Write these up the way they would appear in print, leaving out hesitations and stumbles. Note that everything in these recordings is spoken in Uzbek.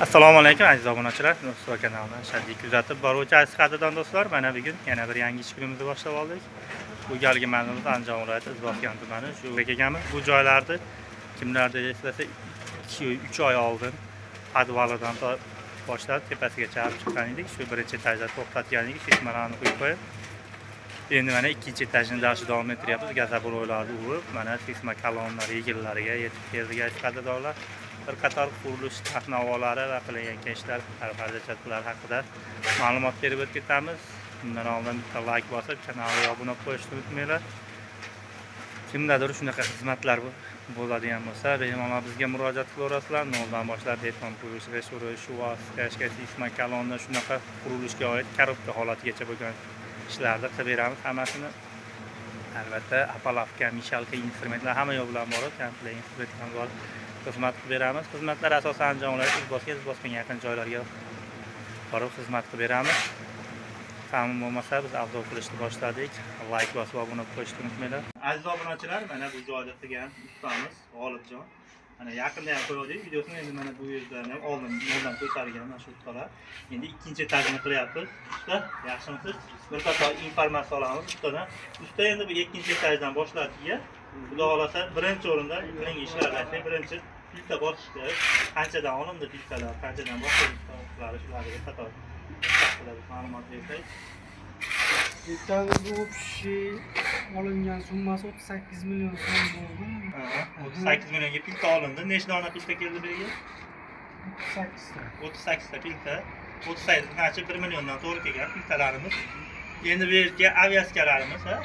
Assalomu alaykum, aziz obunachilar. Do'stlar kanalidan shaddiy kuzatib boruvchi aziz qadrdon do'stlar, mana bugun yana bir yangi ish kunimizni boshlab oldik. Bu galgi manzilimiz Andijon viloyati, Izboskan tumani. Shu yerga kelganmiz. Bu joylarni kimlardir eslasa, 2-3 oy oldin podvalidan boshlab tepasigacha olib chiqqan edik. Shu birinchi etajda to'xtatgan edik, sesmalarni qo'yib qo'yib. Endi mana ikkinchi etajni dashi davom ettiryapmiz. Gazobloklarni urib, mana seysma kolonnalar egillariga yetib keldik, aziz qadrdonlar. Bir qator qurilish narx-navolari va qilingan ishlar, xarajatlar haqida ma'lumot berib o'tib ketamiz. Bundan oldin bitta layk bosib, kanalga obuna qo'yishni unutmanglar. Kimdadir shunaqa xizmatlar bo'ladigan bo'lsa, bemalol bizga murojaat qilaverasizlar. Noldan boshlab beton quyish, g'isht urish, shuvas, стяжка, seysma kolonna, shunaqa qurilishga oid коробка holatigacha bo'lgan ishlarni qilib beramiz hammasini. Albatta, опалубка, мешалка, instrumentlar hamma yo'l bilan borib, komplekt instrumentlar bor. Xizmat qilib beramiz. Xizmatlar asosan Andijon viloyati, Izboskan, Izbosganga yaqin joylarga borib xizmat qilib beramiz. Ta'min bo'lmasa, biz обзор qilishni boshladik. Layk bosib, obuna qo'yishni unutmanglar. Aziz obunachilar, mana bu joyda qilgan ustamiz G'olibjon. Mana yaqinda ham qo'ydik videosini, endi mana bu yerdan ham oldin noldan ko'targan mana shu ustalar. Endi ikkinchi etajini qilyapmiz. Usta, yaxshimisiz? Bir qator informatsiya olamiz ustadan. Usta, endi bu ikkinchi etajdan boshladik. Xudo xohlasa, birinchi o'rinda qilingan ishlarni aytsak, birinchi plita bosishdi. Qanchadan olindi plitalar, qanchadan boshladi shularga bir qator haqida ma'lumot bersak. Plitamiz общий olingan summasi 38 million so'm bo'ldi. 38 millionga plita olindi. Nechta dona plita keldi bu yerga? 38 ta. 38 ta plita. 38 qancha, 1 milliondan to'g'ri kelgan plitalarimiz. Endi bu yerga обвязка larimiz, ha?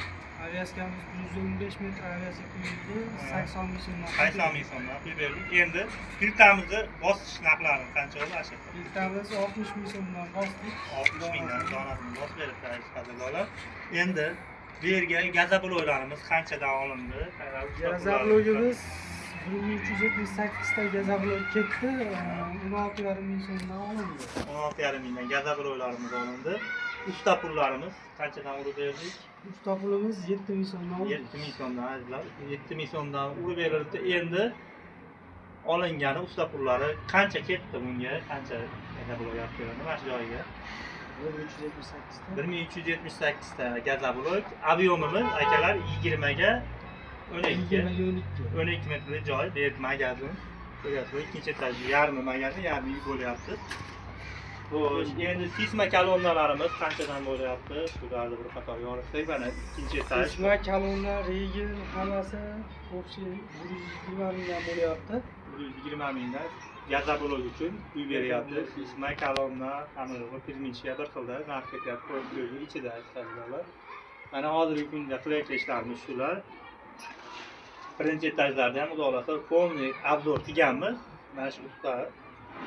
Обвязка miz 115 metr обвязка quyildi, 80 ming so'mdan. 80 ming so'mdan quyib berdik. Endi plitamizni bosish narxlari qancha bo'ldi shu? Plitamiz 60 ming so'mdan bosdik. 60 mingdan donasini bosib beribdi, aziz qadrdonlar. Endi bu yerga gazobloklarimiz qanchadan olindi? Gazoblogimiz 1378 ta gazoblok ketdi, 16,5 ming so'mdan olindi. 16,5 mingdan gazobloklarimiz olindi. Usta pullarimiz qanchadan urib berdik? Usta pulimiz 7 ming so'mdan oldik. 7 ming so'mdan, azizlar. 7 ming so'mdan urib berildi. Endi olingani usta pullari qancha ketdi bunga? Qancha gazoblok olib kelindi mana shu joyga? 1378 ta. 1378 ta gazoblok. Объем imiz, akalar, 20 ga 12. 20 ga 12. 12 metrli joy, bu yer magazin. Ko'ryapsiz, ikkinchi etaj yarmi magazin, yarmi uy bo'lyapti. Xo'sh, endi seysma kolonnalarimiz qanchadan bo'lyapti? Shularni bir qator yoritsak, mana ikkinchi etaj. Seysma kolonna, rigel hammasi общий 120 mingdan bo'lyapti. 120 mingdan gazoblok uchun uy beryapti. Seysma kolonna, hamma pirmichga bir xilda narx ketyapti, qo'yib ichida, azizlar. Mana hozirgi kunda qilayotgan ishlarimiz shular. Birinchi etajlarda ham, xudo xohlasa, полный обзор qilganmiz. Mana shu usta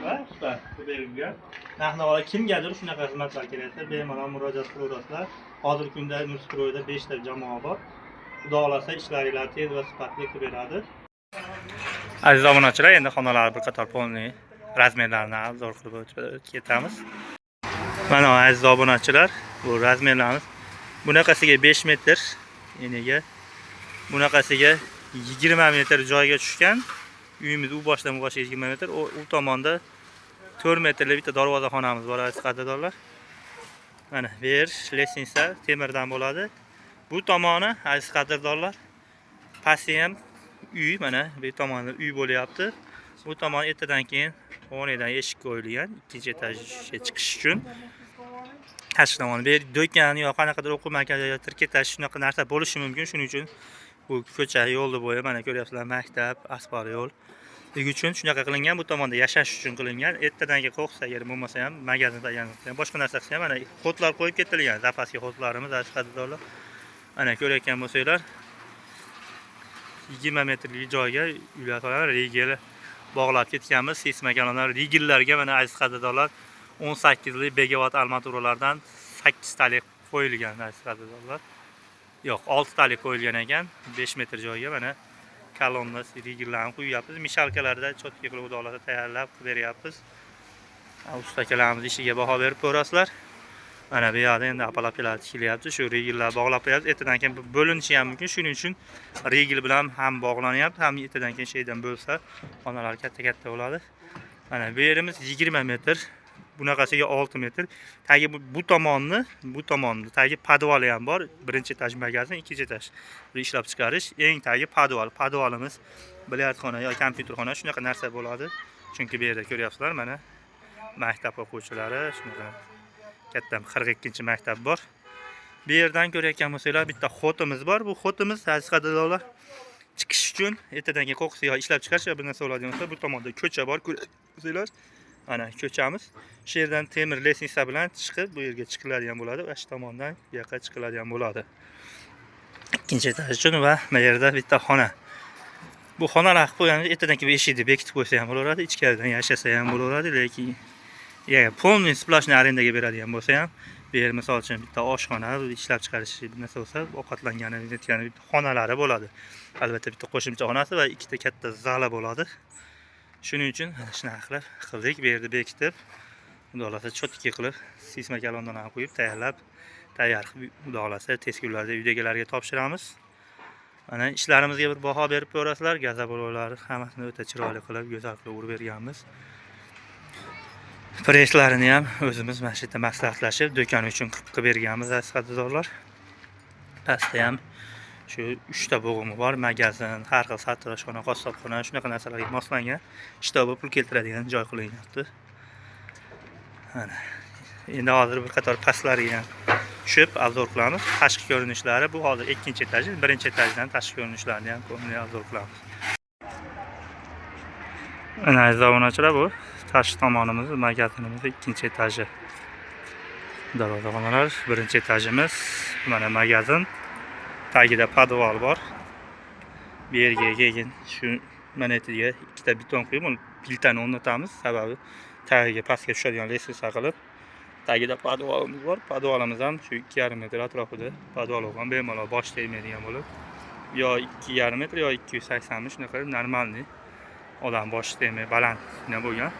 va usta qilib berilgan. Narx-navolar kimgadir shunaqa xizmatlar kerak bo'lsa, bemalol murojaat qilaverasizlar. Hozirgi kunda Nurstroyda 5 ta jamoa bor. Xudo xohlasa, ishlaringlar tez va sifatli qilib beradi. Aziz obunachilar, endi xonalar bir qator полный размер larini обзор qilib o'tib ketamiz. Mana, aziz obunachilar, bu размер larimiz. Bunaqasiga 5 metr eniga, bunaqasiga 20 metr joyga tushgan. Uyimiz u boshdan bu boshga 20 metr, u tomonda 4 metrli bitta darvozaxonamiz bor, aziz qadrdonlar. Mana bu yer лестница temirdan bo'ladi. Bu tomoni, aziz qadrdonlar, pasti ham uy, mana bu tomoni uy bo'lyapti. Bu tomon ertadan keyin o'rnidan eshik qo'yilgan, ikkinchi etajga chiqish uchun. Tashqi tomoni. Bu yer do'kon yo qanaqadir o'quv markazi yo tirketash, shunaqa narsa bo'lishi mumkin. Shuning uchun bu ko'cha yo'lni bo'yi, mana ko'ryapsizlar, maktab, asfalt yo'l. Ligi uchun shunaqa qilingan, bu tomonda yashash uchun qilingan. Ertadan keyin qo'qsa, agar bo'lmasa ham magazin ham boshqa narsa qilsa ham, mana ход lar qo'yib ketilgan. Запаски ход larimiz, aziz qadrdonlar. Mana ko'rayotgan bo'lsanglar, 20 metrlik joyga uylar soladi, rigel bog'lab ketganmiz. Seysmokolonlar rigellarga, mana, aziz qadrdonlar, 18 li Begawatt armaturalardan 8 talik qo'yilgan, aziz qadrdonlar. Yo'q, 6 talik qo'yilgan ekan 5 metr joyga. Mana kolonna rigellarni qo'yyapmiz. Мешалка larda чётко qilib, xudo xohlasa, tayyorlab qilib beryapmiz. Usta akalarimiz ishiga baho berib ko'rasizlar. Mana bu yoqda endi опалубка lar tikilyapti. Shu rigellar bog'lab qo'yapmiz. Ertadan keyin bo'linishi ham mumkin. Shuning uchun rigel bilan ham bog'lanyapti, ham ertadan keyin sheydan bo'lsa, xonalar katta-katta bo'ladi. Mana bu yerimiz 20 metr. Bunaqasiga 6 metr. Tagi bu tomonni tagi podvali ham bor. Birinchi etaj magazin, ikkinchi etaj bir ishlab chiqarish. Eng tagi podval. Podvalimiz bilyardxona yo kompyuterxona, shunaqa narsa bo'ladi. Chunki bu yerda ko'ryapsizlar, mana maktab o'quvchilari, shunaqa katta 42-maktab bor. Bu yerdan ko'rayotgan bo'lsanglar, bitta ход imiz bor. Bu ход imiz, aziz qadrdonlar, chiqish uchun ertadan keyin qo'qis yo ishlab chiqarish yo bir narsa bo'ladigan bo'lsa, bu tomonda ko'cha bor, ko'rsanglar. Mana ko'chamiz. Shu yerdan temir лестница bilan chiqib bu yerga chiqiladigan bo'ladi va shu tomondan bu yoqqa chiqiladigan bo'ladi. Ikkinchi etaj uchun va bu yerda bitta xona. Bu xonalar qilib qo'yganimizda ertadan keyin eshikni bekitib qo'ysa ham bo'laveradi, ichkaridan yashasa ham bo'laveradi, lekin ya полный сплошной arendaga beradigan bo'lsa ham, bu yer misol uchun bitta oshxona, ishlab chiqarish bir narsa bo'lsa, ovqatlangani, netgani bitta xonalari bo'ladi. Albatta bitta qo'shimcha xonasi va ikkita katta zali bo'ladi. Shuning uchun shunaqa qilib qildik. Bu yerda bekitib, xudo xohlasa, чётко qilib, seysma kolonkalarni ham qo'yib, tayyorlab, tayyor qilib, xudo xohlasa, tez kunlarda uydagilarga topshiramiz. Mana ishlarimizga bir baho berib ko'rasizlar. Газоблок hammasini o'ta chiroyli qilib, go'zal qilib urib berganmiz. Presslarini ham o'zimiz mana shu yerda maslahatlashib, do'kon uchun qilib berganmiz, aziz qadrdonlar. Pastda ham shu uchta bo'g'imi bor, magazin, har xil sartaroshxona, qassobxona, shunaqa narsalarga moslangan, shtobi pul keltiradigan joy qilinyapti. Mana. Endi hozir bir qator pastlariga ham tushib обзор qilamiz. Tashqi ko'rinishlari, bu hozir ikkinchi etaji, birinchi etajdan tashqi ko'rinishlarini ham полный обзор qilamiz. Mana, aziz obunachilar, bu tashqi tomonimiz, magazinimiz ikkinchi etaji. Darvozaxonalar, birinchi etajimiz, mana magazin. Tagida podval bor. Bu yerga keyin shu mana yerga ikkita beton quyib, uni plitani o'rnatamiz. Sababi tagiga pastga tushadigan лестница qilib, tagida podvalimiz bor. Podvalimiz ham shu 2,5 metr atrofida podval bo'lgan, bemalol bosh tegmaydigan bo'lib, yo 2,5 metr, yo 280, shunaqa нормальный odam boshi tegmay balandgina bo'lgan.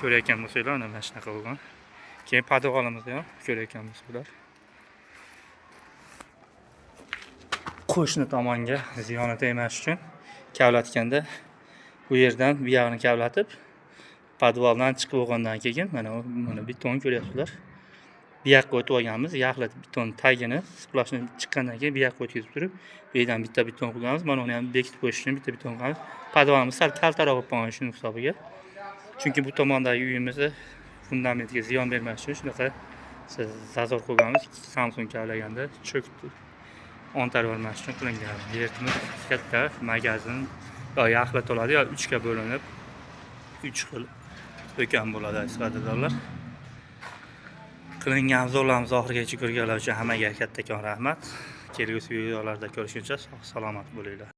Ko'rayotgan bo'lsanglar, mana shunaqa bo'lgan. Keyin podvalimizni ham ko'rayotgan bo'lsanglar, qo'shni tomonga ziyoni tegmash uchun kavlatganda bu yerdan bu yog'ini kavlatib, podvaldan chiqib bo'lgandan keyin mana beton ko'ryapsizlar. Bu yoqqa o'tib olganmiz. Yaxlit beton tagini сплошной chiqqandan keyin bu yoqqa o'tkazib turib, bu yerdan bitta beton qo'yganmiz. Mana uni ham bekitib qo'yish uchun bitta beton qo'yamiz. Podvalimiz sal kaltaroq bo'lib qolgan shuni hisobiga. Chunki bu tomondagi uyimizni fundamentga ziyon bermas uchun shunaqa зазор qo'yganmiz. Samsung kavlaganda cho'kdi. Ontar bermas uchun qilingan. Yerimiz katta magazin yo yaxlit bo'ladi, yo uchga bo'linib uch xil do'kon bo'ladi, aziz qadrdonlar. Qilingan обзор larimizni oxirigacha ko'rganlar uchun hammaga kattakon rahmat. Kelgusi videolarda ko'rishguncha sog' salomat bo'linglar.